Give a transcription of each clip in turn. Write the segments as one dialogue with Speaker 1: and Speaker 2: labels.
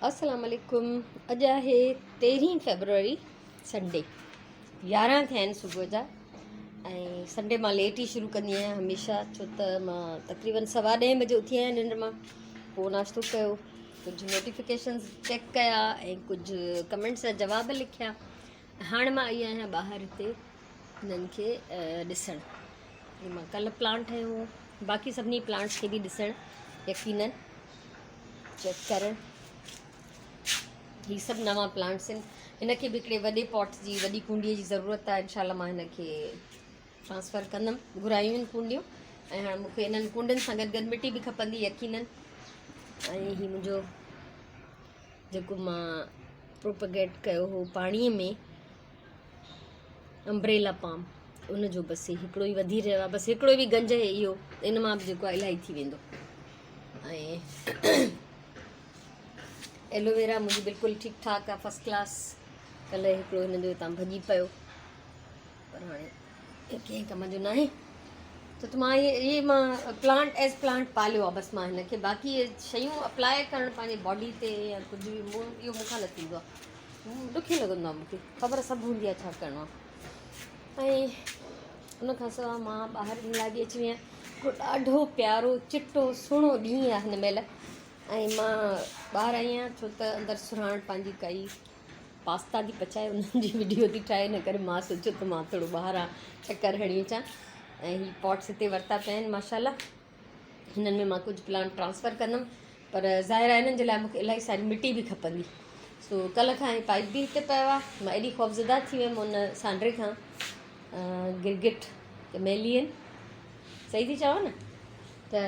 Speaker 1: السلام عليڪم اڄ آهي تيرهين فيبروري سنڊي 11 ٿيا آهن صبح جا ۽ سنڊي مان ليٽ ئي شروع ڪندي آهيان هميشه ڇو ته مان تقريبن سوا ڏهين بجي اٿي آهيان ننڊ مان پوء ناشتو ڪيو ڪجهه نوٽيفڪيشنز چيڪ ڪيا ۽ ڪجهه ڪمينٽس جا جواب لکيا هاڻ مان آئي آهيان ٻاهر هتي هنن کي ڏسڻ هي مان ڪلهه پلانٽ هنيو هو باقي سڀني پلانٽس کي به ڏسڻ يقينن چيڪ ڪرڻ هي سڀ نوان پلانٽس آهن هن کي به هڪڙي وڏي پاٽ جي وڏي ڪونڊي جي ضرورت آهي انشاء الله مان هن کي ٽرانسفر ڪندم گهرايون آهن ڪونڊيون ۽ هاڻي مونکي انهن ڪونڊين سان گڏ گڏ مٽي به کپندي يقينن ۽ هي منهنجو جيڪو مان پروپگيٽ ڪيو هو پاڻي ۾ امبريلا پام ان جو بس هي هڪڙو ئي وڌي رهيو آهي بس هڪڙو به گنج آهي اهو ان مان به جيڪو آهي الاهي ٿي ويندو ۽ ايلوويرا منهنجي بلڪل ٺيڪ ٺاڪ آهي فرسٽ ڪلاس ڪلهه هڪڙو هن جو هتان ڀڄي پيو پر هاڻي ڪنهن ڪم جو ناهي ته مان هي مان پلانٽ ايز پلانٽ پاليو آهي بس مان هن کي باقي شيون اپلائي ڪرڻ پنهنجي باڊي تي يا ڪجهه به مون اهو مون کان نه ٿيندو آهي ڏکيو لڳندو آهي مون کي خبر سڀ هوندي آهي ڇا ڪرڻو آهي ۽ ان کان سواء مان ٻاهر ان لاء به اچي وئي آهيان هڪڙو ڏاڍو پيارو چٽو سهڻو ڏينهن آهي هن مهل ۽ مان ٻاهر آئي آهيان ڇو ته اندر سرهاڻ پنهنجي ڪائي پاستا ٿي پچائي انهن جي وڊيو ٿي ٺاهي ان ڪري مان سوچيو ته مان ٿورو ٻاهران چڪر هڻي اچان ۽ هي پاٽس هتي ورتا پيا آهن ماشاء الله هنن ۾ مان ڪجهه پلانٽ ٽرانسفر ڪندم پر ظاهر آهي هنن جي لاء مونکي الاهي ساري مٽي به کپندي سو ڪلهه کان هي پائپ به هتي پيو آهي مان ايڏي خوفزده ٿي ويم ان سانڊري کان گرگٽ ڪميلين صحيح ٿي چوان نه ته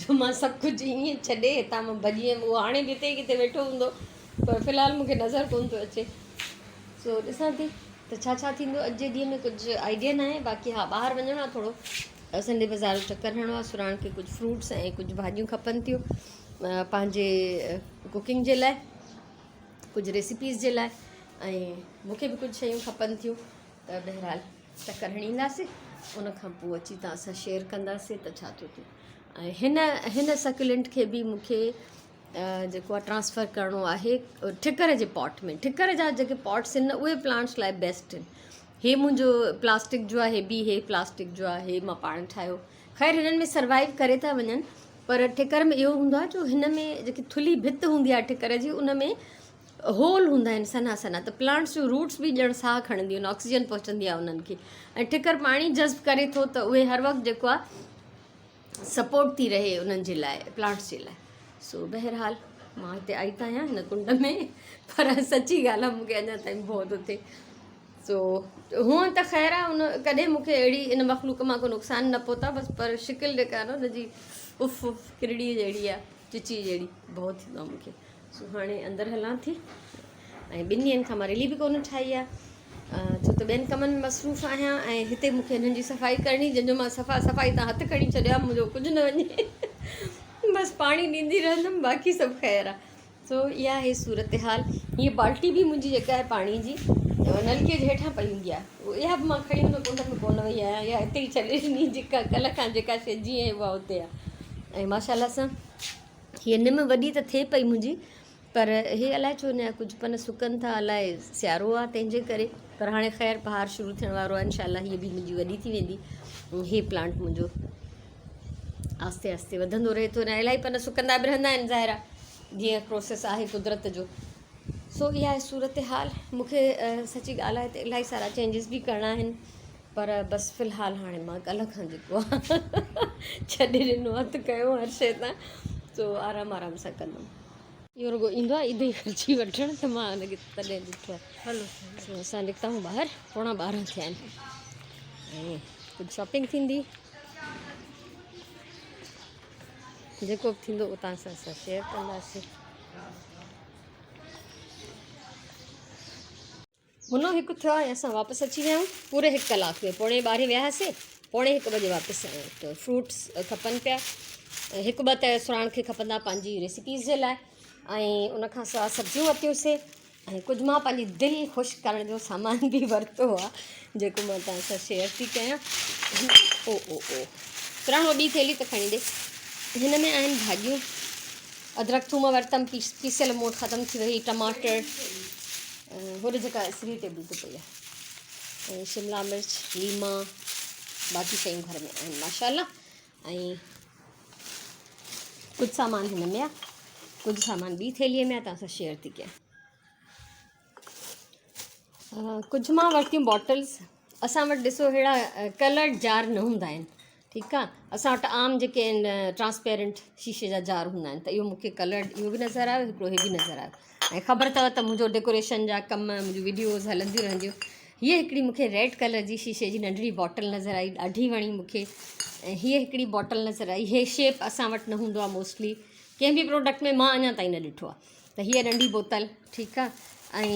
Speaker 1: جو مان سڀ ڪجهه ائين ڇڏي هتان مان ڀڄي ويم اهو هاڻي به هتي ئي ڪٿي ويٺو هوندو پر في الحال مونکي نظر ڪونه ٿو اچي سو ڏسان ٿي ته ڇا ڇا ٿيندو اڄ جي ڏينهن ۾ ڪجهه آئيڊيا ناهي باقي ها ٻاهر وڃڻو آهي ٿورو سنڊي بازار جو چڪر هڻڻو آهي سراڻ کي ڪجهه فروٽس ۽ ڪجهه ڀاڄيون کپن ٿيون پنهنجي ڪوڪنگ جي لاء ڪجهه ريسيپيز جي لاء ۽ مونکي به ڪجهه شيون کپن ٿيون ته بهرحال چڪر هڻي اينداسين ان کان پوء اچي توهان سان شيئر ڪنداسين ته ڇا ٿو ٿئي ۽ هن هن سڪيولنٽ کي به مونکي جيڪو آهي ٽرانسفر ڪرڻو آهي ٺڪر جي پاٽ ۾ ٺڪر جا جيڪي پاٽس آهن نه اهي پلانٽس لاء بيسٽ آهن هي منهنجو پلاسٽڪ جو آهي به هي پلاسٽڪ جو آهي مان پاڻ ٺاهيو خير هنن ۾ سروائيو ڪري ٿا وڃن پر ٺڪر ۾ اهو هوندو آهي جو هن ۾ جيڪي ٿلهي ڀت هوندي آهي ٺڪر جي ان ۾ هول هوندا آهن سنها سنها ته پلانٽس جون روٽس به ڄڻ ساهه کڻنديون آهن آڪسيجن پهچندي آهي انهن کي ۽ ٺڪر پاڻي جذب ڪري ٿو ته اهي هر وقت جيڪو آهي سپورٽ ٿي رهي انهن جي لاء پلانٽس جي لاء سو بهرحال مان هتي آئي ته آهيان هن ڪنڊ ۾ پر سچي ڳالهه آهي مونکي اڃا تائين ڀؤ ٿو ٿئي سو هونئن ته خير آهي ان ڪڏهن مونکي اهڙي ان مخلوق مان ڪو نقصان نه پهتو آهي بس پر شڪل جيڪا آهي نه ان جي اف اف ڪرڙي جهڙي آهي چچي جهڙي ڀؤ ٿيندو آهي مونکي سو هاڻي اندر هلان ٿي ۽ ٻن ڏينهن کان مان رلي به ڪونه ٺاهي آهي ڇو ته ٻين ڪمن ۾ مصروف آهيان ۽ هتي مونکي هنن جي صفائي ڪرڻي جنهن جو مان صفا صفائي تان هٿ کڻي ڇڏيو آهي منهنجو ڪجهه نه وڃي بس پاڻي ڏيندي رهندم باقي سڀ خير آهي سو اها آهي صورتحال هيء بالٽي به منهنجي جيڪا آهي پاڻي جي نلڪي جي هيٺان پئي هوندي آهي اها به مان کڻي هن ڪنڊ ۾ ڪونه وئي آهيان اها هتي ئي ڇڏي ڏني جيڪا ڪلهه کان جيڪا شيء جيئن اها اتي آهي ۽ ماشاء الله سان هيء نم وڏي ته ٿئي پئي منهنجي پر هي الائي ڇو هن جا ڪجهه پن سڪن ٿا الائي سيارو آ تنهن جي ڪري پر هاڻي خير بهار شروع ٿيڻ وارو آ انشاء الله هيء به منهنجي وڏي ٿي ويندي هي پلانٽ منهنجو آهستي آهستي وڌندو رهي ٿو هن الائي پن سڪندا به رهندا آهن ظاهر آ جيئن پروسيس آهي قدرت جو سو اها آهي صورتحال مونکي سچي ڳالهه آهي ته الائي سارا چينجز به ڪرڻا آهن پر بس في الحال هاڻي مان ڪلهه کان جيڪو ڇڏي ڏنو هٿ ڪيو هر شيء تان سو آرام آرام سان ڪندم. اهو رڳو ايندو آهي عيد جي خرچي وٺڻ ته مان هن کي تڏهن ڏٺو آهي. هلو سو اسان نڪتا آهيون ٻاهر 11:45 ٿيا آهن ۽ ڪجهه شاپنگ ٿيندي جيڪو به ٿيندو اهو توهان سان اسان شيئر ڪنداسين. منو هڪ ٿيو ۽ اسان واپس اچي ويا آهيون پوري هڪ ڪلاڪ ۾ 11:45 ويا هئاسي 12:45 بجي واپس آيا آهيون ته فروٽس کپن پيا هڪ ٻه ته سراڻ کي کپندا پنهنجي ريسيپيز جي لاء ۽ ان کان سواء سبزيون ورتيون سي ۽ ڪجهه مان پنهنجي دل خوش ڪرڻ جو سامان به ورتو آهي جيڪو مان توهان سان شيئر ٿي ڪيان او او او سراڻ ٻي ٿيلي ته کڻي ڏي هن ۾ آهن ڀاڄيون. ادرڪ ٿوم ورتم پيسيل مون وٽ ختم ٿي وئي ٽماٽر هوڏي جيڪا اسري ٽيبل تي پئي آهي ۽ شملا مرچ ليما باقي شيون گهر ۾ آهن ماشاء الله ۽ ڪجهه سامان هن ۾ آهي ڪجهه سامان ٻي ٿيلهي ۾ آهي توهان سان شيئر ٿي ڪيان. ڪجهه مان ورتيون باٽلز اسان وٽ ڏسو اهڙا ڪلرڊ جار نه هوندا آهن ٺيڪ آهي اسان وٽ عام جيڪي آهن ٽرانسپيرنٽ شيشي جا جار هوندا آهن ته اهو مونکي ڪلرڊ اهو به نظر آيو هڪڙو هي به نظر آيو ۽ خبر اٿو ته منهنجو ڊيڪوريشن جا ڪم منهنجون وڊيوز هلنديون رهنديون هيء هڪڙي مونکي ريڊ ڪلر جي شيشي جي ننڍڙي باٽل نظر آئي ڏاڍي وڻي مونکي ۽ هيء هڪڙي باٽل نظر آئي هي شيپ اسان وٽ نه هوندو آهي موسٽلي ڪنهن به پروڊڪٽ ۾ مان اڃا تائين نه ڏٺو آهي ته هيء ننڍي بوتل ٺيڪ آ ۽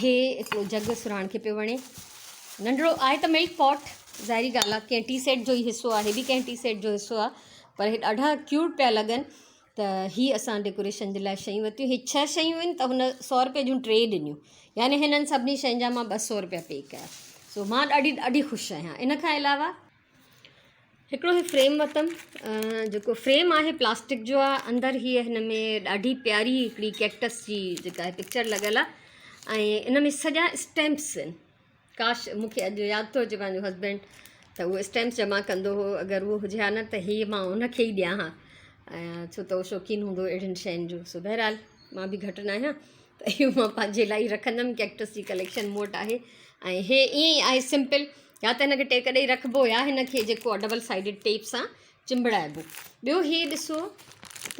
Speaker 1: هي هڪڙو جڳ سرهاڻ کي پيو وڻي. ننڍڙو آهي ته ملڪ پاٽ ظاهري ڳالهه آ ڪنهن ٽي سيٽ جو ئي حصو آهي هي به ڪنهن ٽي سيٽ جو حصو آ پر هي ڏاڍا ڪيوٽ پيا لڳن ته هي اسان ڊيڪوريشن جي لاء شيون ورتيون هي ڇهه شيون آهن ته هن سو روپئي جون ٽي ڏنيون يعني هنن سڀني شين جا مان 200 روپيا پي ڪيا سو مان ڏاڍي ڏاڍي خوش آهيان ان کان علاوه هڪڙو هي فريم ورتم جيڪو فريم آهي پلاسٽڪ جو آهي اندر هي هن ۾ ڏاڍي پياري هڪڙي ڪيڪٽس جي جيڪا آهي پڪچر لڳل آهي ۽ ان ۾ سڄا اسٽيمپس آهن ڪاش مونکي اڄ ياد ٿو اچي پنهنجو هسبينڊ ته اهو اسٽيمپس جمع ڪندو هو اگر اهو هجي ها نه ته هي مان ان کي ئي ڏيان ها ۽ ڇو ته اهو شوقين هوندو اهڙين شين جو سو بهرحال مان به گهٽ نه آهيان ته اهو مان پنهنجي لاء ئي رکندم ڪيڪٽس جي ڪليڪشن مون وٽ آهي ۽ هي ائين ئي آهي سمپل يا ته هن کي ٽيڪ ڏئي رکبو يا هن کي جيڪو آهي ڊبل سائيڊڊ ٽيپ سان چنبڙائبو ٻيو هي ڏسو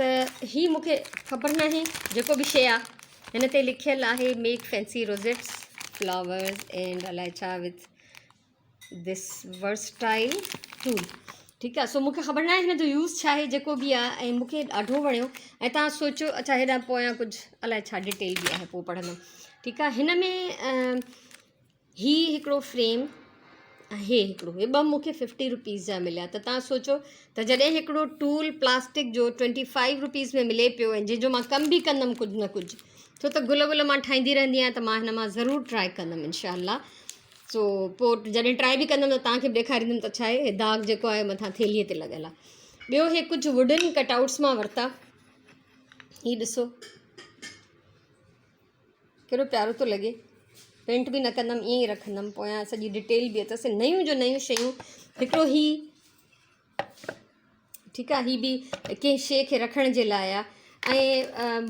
Speaker 1: ته هي مون کي خبر ناهي جيڪو به شي آهي هن تي لکيل آهي ميڪ فينسي روزيٽس فلاورز اينڊ الائي ڇا وٿ دس ورسٽائل ٽول ٺيڪ آ سو مونکي خبر ناهي هن جو يوز ڇا آهي جيڪو به آ ۽ مونکي ڏاڍو وڻيو ۽ تان سوچو اڇا هيڏانهن پويان ڪجهه الائي ڇا ڊيٽيل به آهي پوء پڙهندم ٺيڪ آ هن ۾ هي هڪڙو فريم هي هڪڙو هي ٻه مونکي ففٽي روپيز جا مليا ته تان سوچو ته جڏهن هڪڙو ٽول پلاسٽڪ جو ٽوئنٽي فائيو روپيز ۾ ملي پيو ۽ جنهن جو مان ڪم به ڪندم ڪجهه نه ڪجهه ڇو ته گل ول مان ٺاهيندي رهندي آهيان ته مان هن مان ضرور ٽرائي ڪندم انشاء الله سو پوء جڏهن ٽرائي به ڪندم ته توهان کي به ڏيکاريندم ته ڇا آهي هي داغ جيڪو آهي مٿان ٿيلهي تي لڳل آهي ٻيو هي ڪجهه ووڊن ڪٽ آئوٽس مان ورتا هي ڏسو ڪهڙو پيارو ٿو لڳي پينٽ به نه ڪندم ائين ئي رکندم پويان سڄي ڊيٽيل به اٿس نيون جو نيون شيون هڪڙو هي ٺيڪ آ هي به ڪنهن شيء کي رکڻ جي لاء آ ۽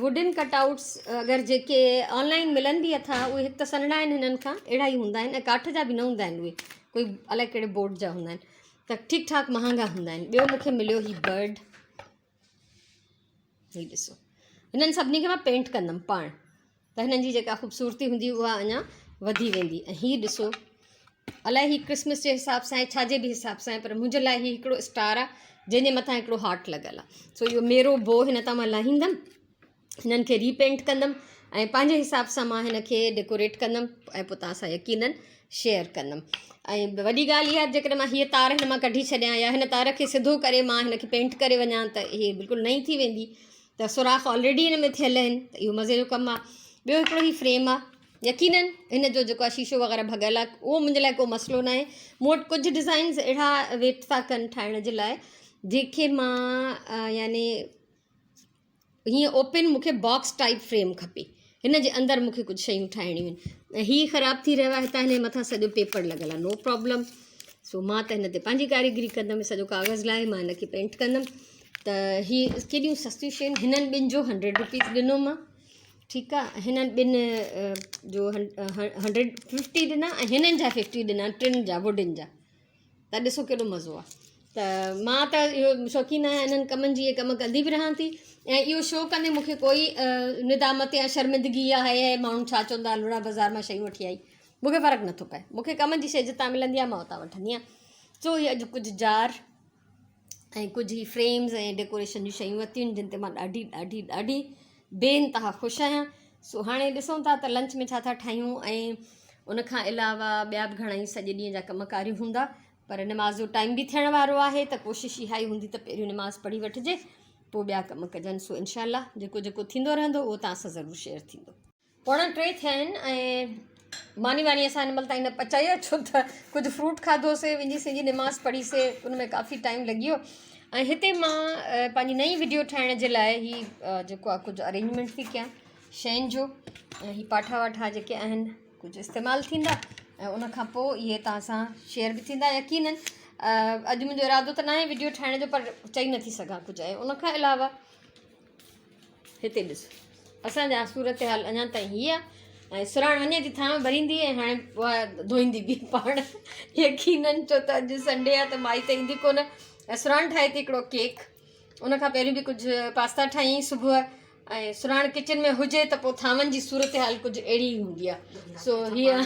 Speaker 1: ووڊن ڪٽ آئوٽس اگر جيڪي آن لائن ملن به اٿا اهي هڪ ته سنهڙا آهن هنن کان اهڙا ئي هوندا آهن ۽ ڪاٺ جا به نه هوندا آهن اهي ڪوئي الائي ڪهڙي بورڊ جا هوندا آهن ته ٺيڪ ٺاڪ مهانگا هوندا آهن ٻيو مونکي مليو هي برڊ هي ڏسو هنن سڀني کي مان پينٽ ڪندم پاڻ ته هنن جي جيڪا خوبصورتي هوندي اها اڃا وڌي ويندي ۽ هي ڏسو الائي هي ڪرسمس جي حساب سان آهي ڇا جي به حساب سان آهي پر منهنجي لاء هي هڪڙو اسٽار آهي جنهن جي مٿان هڪڙو هارٽ لڳل آهي سو اهو ميرو بو هن تان مان لاهيندم هنن کي ريپينٽ ڪندم ۽ پنهنجي حساب سان مان هن کي ڊيڪوريٽ ڪندم ۽ پوء توهان سان يقينن شيئر ڪندم ۽ وڏي ڳالهه اها جيڪڏهن مان هيء تار هن مان ڪڍي ڇڏيان يا هن تار کي سڌو ڪري مان هن کي پينٽ ڪري وڃان ته هي بلڪل نئين ٿي ويندي ته سوراخ آلريڊي ان ۾ ٿيل آهن ته اهو مزي جو ڪم آهي ٻيو هڪڙو هي فريم آهي يقينن هن جو جيڪو آهي شيشو وغيره ڀڳل آهي اهو منهنجي لاء ڪو مسئلو ناهي مون وٽ ڪجهه ڊزائنس اهڙا ويٽ ٿا ڪن ٺاهڻ جي لاء جنهنکي مان يعني هيئن اوپن مونکي باڪس ٽائپ فريم کپي هن جي اندر مونکي ڪجهه شيون ٺاهڻيون آهن ۽ هي خراب ٿي رهيو آهي هتان هن جي مٿان سڄو پيپر لڳل آهي نو پرابلم سو مان ته هن تي پنهنجي ڪاريگري ڪندم سڄو ڪاغذ لاهي مان هن کي پينٽ ڪندم ته هي ڪيڏيون سستيون شيون هنن ٻن جو هنڊريڊ روپيز ڏنو مان ٺيڪ آ هنن ٻن جو هنڊريڊ ففٽي ڏنا ۽ هنن جا ففٽي ڏنا ٽن جا ووڊن جا ته ڏسو ڪيڏو مزو آ ته مان ته اهو شوقين آهيان انهن ڪمن جي اهي ڪم ڪندي به رهان ٿي ۽ اهو شو ڪندي مونکي ڪوئي ندامت يا شرمندگي يا هاء هاء ماڻهو ڇا چوندا لوڙا بازار مان شيون وٺي آئي مونکي فرق نٿو پئي مونکي ڪم جي شي جتان ملندي آهي مان اتان وٺندي آهيان سو هي اڄ ڪجهه جار ۽ ڪجهه هي فريمز ۽ ڊيڪوريشن جون شيون ورتيون جن تي مان ڏاڍي ڏاڍي ڏاڍي بي انتها خوش آهيان سو هاڻي ڏسون ٿا ته لنچ ۾ ڇا ٿا ٺاهيون ۽ ان کان علاوه ٻيا به گهڻا ئي سڄي ڏينهن جا ڪم ڪاريون هوندا پر نماز جو ٽائيم به ٿيڻ وارو آهي ته ڪوشش اها ئي هوندي ته پهريون نماز پڙهي وٺجي پوء ٻيا ڪم ڪجن سو انشاء الله جيڪو جيڪو ٿيندو رهندو اهو توهان سان ضرور شيئر ٿيندو. پوڻا ٽي ٿيا آهن ۽ ماني واني اسان هن مهل تائين نه پچائي آهي ڇو ته ڪجهه فروٽ کاڌوسي وڃي سنجي نماز پڙهي سي ان ۾ ڪافي ٽائيم لڳي ويو ۽ هتي مان پنهنجي نئين وڊيو ٺاهڻ جي لاء هي جيڪو آهي ڪجهه ارينجمينٽ ٿي ڪيان شين جو ۽ هي پاٺا واٺا جيڪي آهن ڪجهه استعمال ٿيندا ۽ ان کان پوء اهي توهان سان شيئر به ٿيندا يقينن اڄ منهنجو ارادو ته ناهي وڊيو ٺاهڻ جو پر چئي نٿي سگهان ڪجهه ۽ ان کان علاوه هتي ڏس اسان جا صورتحال اڃا تائين هي آهي ۽ سراڻ وڃي ٿي ٿانو ڀريندي ۽ هاڻي اها ڌوئيندي به پاڻ يقينن ڇو ته اڄ سنڊي آهي ته مائي ته ايندي ڪونه ۽ سراڻ ٺاهي ٿي هڪڙو ڪيڪ ان کان پهريون به ڪجهه پاستا ٺاهيائين صبح ۽ سراڻ ڪچن ۾ هجي ته پوء ٿانون جي صورتحال ڪجهه اهڙي ئي هوندي آهي سو هيء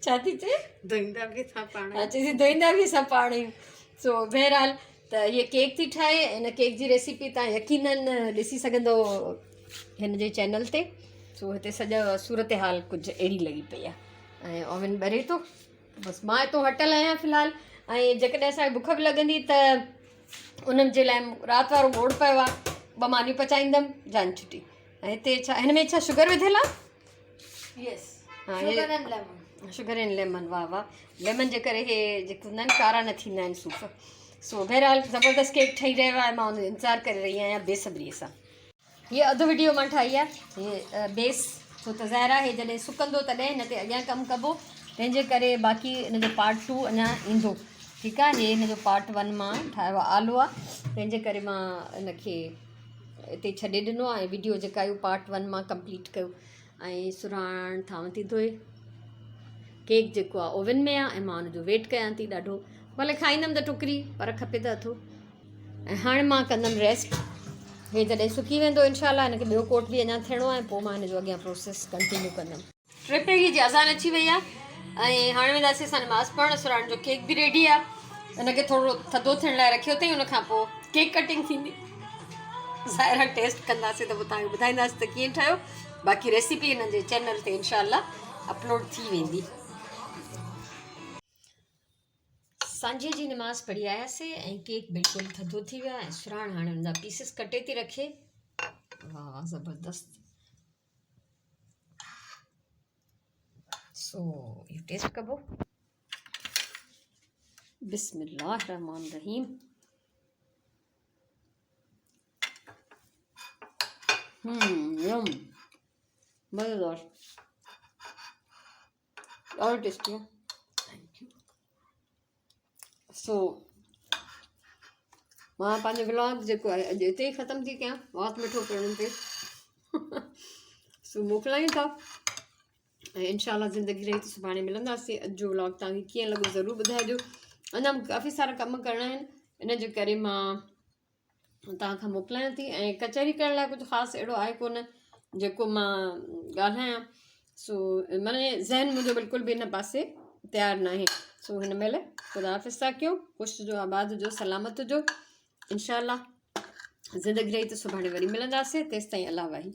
Speaker 1: ڇا ٿي چئي
Speaker 2: ڌوئيندا به اسان پاڻ
Speaker 1: ها چئي ٿي ڌوئيندا به اسان پاڻ آهيون سو بهرحال ته هيء ڪيڪ ٿي ٺاهي ان ڪيڪ جي ريسيپي تان يقينن ڏسي سگهندو هن جي چينل تي سو هتي سڄا صورتحال ڪجهه اهڙي لڳي پئي آهي ۽ اوون ٻري ٿو بس مان هتو هٽل آهيان في الحال ۽ جيڪڏهن اسان کي بک به لڳندي ته انهن جي لاء رات وارو ٻوڙ پيو آهي ٻه مانيون پچائيندم جان ڇٽي ۽ هتي ڇا هن ۾ ڇا شگر وڌل آهي
Speaker 2: yes sugar and lemon
Speaker 1: sugar and lemon واهه واهه ليمن جي ڪري هي جيڪي هوندا آهن ڪارا نه ٿيندا آهن صوف سو بهرحال زبردست ڪيڪ ٺهي رهيو آهي مان ان جو انتظار ڪري رهي آهيان بيصبري سان هيء اڌ وڊيو مان ٺاهي آهي هي بيس ڇو ته ظاهر آهي جڏهن سڪندو تڏهن هن تي اڳيان ڪم ڪبو تنهن جي ڪري باقي ان جو پارٽ ٽو اڃا ايندو ٺيڪ آهي هي هن جو پارٽ ون مان ٺاهيو آهي آلو آهي تنهن جي ڪري مان ان کي اتي ڇڏي ڏنو آهي ۽ وڊيو جيڪا آهي پارٽ ون مان ڪمپليٽ ڪيو ۽ سرهاڻ ٿانو ٿي ڌوئي ڪيڪ جيڪو آهي اوون ۾ آهي ۽ مان ان جو ويٽ ڪيان ٿي ڏاڍو ڀلي کائيندم ته ٽڪري پر کپي ته اٿو ۽ هاڻي مان ڪندم ريسٽ هي جڏهن سڪي ويندو انشاء الله هن کي ٻيو ڪوٽ به اڃا ٿيڻو آهي پوء مان هن جو اڳيان پروسيس ڪنٽينيو ڪندم. ٽي پيڙهي جي اذان اچي وئي آهي ۽ هاڻي وينداسين اسان نماز پڙهڻ سراڻ جو ڪيڪ به ريڊي آهي ان کي ٿورو ٿڌو ٿيڻ لاء رکيو اٿئي ان کان پوء ڪيڪ ڪٽنگ ٿيندي ظاهر آهي ٽيسٽ ڪنداسين ته پوء توهان کي ٻڌائينداسين ته ڪيئن ٺهيو باقي ريسيپي هن جي چينل تي انشاء الله اپلوڊ ٿي ويندي. سانجهيء جي نماز پڙهي آياسي ۽ ڪيڪ بلڪل ٿڌو ٿي ويو آهي ۽ سراڻ هاڻي ان جا پيسز ڪٽي ٿي رکي. واهه واهه زبردست. سو اهو ٽيسٽ ڪبو. بسم الله الرحمن الرحيم. يم مزيدار. ڏاڍو ٽيسٽي آهي thank you سو مان پنهنجو ولاگ جيڪو آهي اڄ اتي ئي ختم ٿي ڪيان وات مٺو ڪرڻ تي سو موڪلايون ٿا ۽ انشاء الله زندگي رهي ته سڀاڻي ملنداسين اڄ جو ولاگ توهان کي ڪيئن لڳو ضرور ٻڌائجو اڃا مون کي ڪافي سارا ڪم ڪرڻا آهن ان جي ڪري مان توهان کان موڪلايان ٿي ۽ ڪچهري ڪرڻ لاء ڪجهه خاص اهڙو آهي ڪونه جيڪو مان ڳالهايان سو معني ذهن منهنجو بلڪل به ان پاسي تيار ناهي سو هن مهل خدا حافظ ٿا ڪيون خوش هجو آباد هجو سلامت هجو انشاء الله زندگي رهي ته سڀاڻي وري ملنداسين تيستائين الله واهي.